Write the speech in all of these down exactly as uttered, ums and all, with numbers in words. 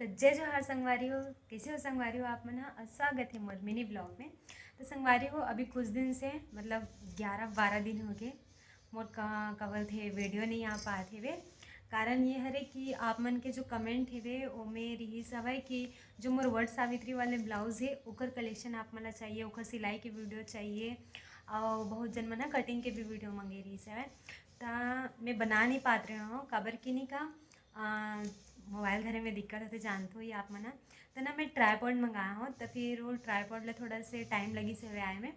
तो जय जोहार संगवारी हो, कैसे हो संगवारी हो आप मन ह? और स्वागत है मोर मिनी ब्लॉग में। तो संगवारी हो, अभी कुछ दिन से, मतलब ग्यारह बारह दिन हो गए, मोर का, का बोलथे, वीडियो नहीं आ पात हेवे। कारण ये हरे कि आप मन के जो कमेंट हेवे, ओमे रिहिस हवय कि जो मोर वट सावित्री वाले ब्लाउज हे, ओकर कलेक्शन आप मन ला चाहिए, ओकर सिलाई के वीडियो चाहिए, और बहुत जन मन ह कटिंग के भी वीडियो मंगे रिहिस हवय। त मैं बना नहीं पात रहे हूँ, काबर कि नहीं का, आ, मोबाइल धरे में दिक्कत होथे, जानत हो ही आप मन ह। त ना मैं ट्राईपॉड मंगाया हूँ, त फिर वो ट्राईपॉड ला थोड़ा से टाइम लगिस हवे आए में,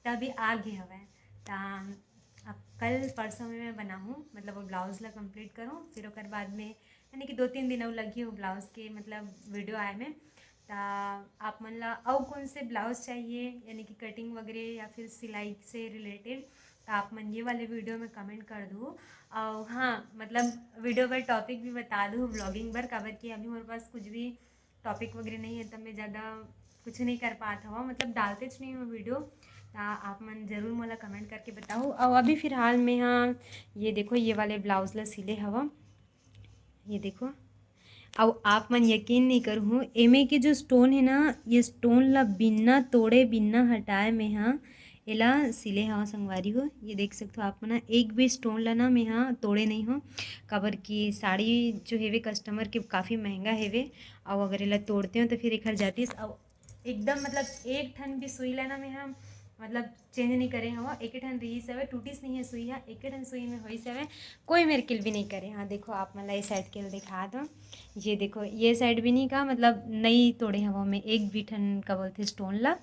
त अभी आ गे हवय। त अब कल परसों में मैं बनाहूँ, मतलब वो ब्लाउज ला कंप्लीट करूँ, फिर ओकर बाद में, यानी कि दो तीन दिन अउ लगही वो ब्लाउज के, मतलब वीडियो आए में। त आप मन ला अउ कौन से ब्लाउज चाहिए, यानी कि कटिंग वगैरह या फिर सिलाई से रिलेटेड, त आप मन ये वाले वीडियो में कमेंट कर दू। और हाँ, मतलब वीडियो बर टॉपिक भी बता दू ब्लॉगिंग बर, काबर कि अभी मोर पास कुछ भी टॉपिक वगैरह नहीं है, तब मैं ज़्यादा कुछ नहीं कर पात हवं, मतलब डालतेच नहीं हूँ वीडियो। त आप मन जरूर मोला कमेंट करके बताओ। और अभी फिलहाल में, हाँ, ये देखो, ये वाले ब्लाउज ला सिले हवं, ये देखो। अउ आप मन यकीन नहीं करहू, एमे के जो स्टोन है ना, ये स्टोन ला बिना तोड़े, बिना हटाए में हा एला सिले हवं संगवारी हो। ये देख सकत हो आप मन ह, एक भी स्टोन ला ना मैं हा तोड़े नहीं हो, काबर कि साड़ी जो हेवे कस्टमर के काफ़ी महंगा हेवे, अउ अगर एला तोड़ते हो तो फिर एखर जातिस। अउ एकदम, मतलब एक ठन भी सुई ला ना मैं हा, मतलब चेंज नहीं करे हवं, एके ठन रिहिस हवे, टूटिस नहीं है सुई हा, एके ठन सुई में होइस हवे, कोई मेर किल भी नहीं करे। हाँ देखो, आप मन ला ये साइड के दिखा दो, ये देखो, ये साइड भी नहीं का, मतलब नहीं तोड़े हवं मैं एक भी ठन, का बोलथे, स्टोन ला।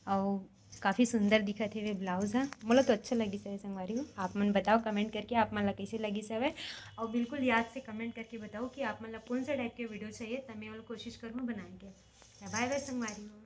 अउ काफ़ी सुंदर दिखत हेवे ब्लाउज हा, मोला तो अच्छा लगिस हवे संगवारी हो। आप मन बताओ कमेंट करके आप मन ला कैसे लगिस हवे, अउ बिल्कुल याद से कमेंट करके बताओ कि आप मन ला कौन सा टाइप के वीडियो चाहिए, त मैं ओला कोशिश करूँ बनाए के। बाय बाय संगवारी हो।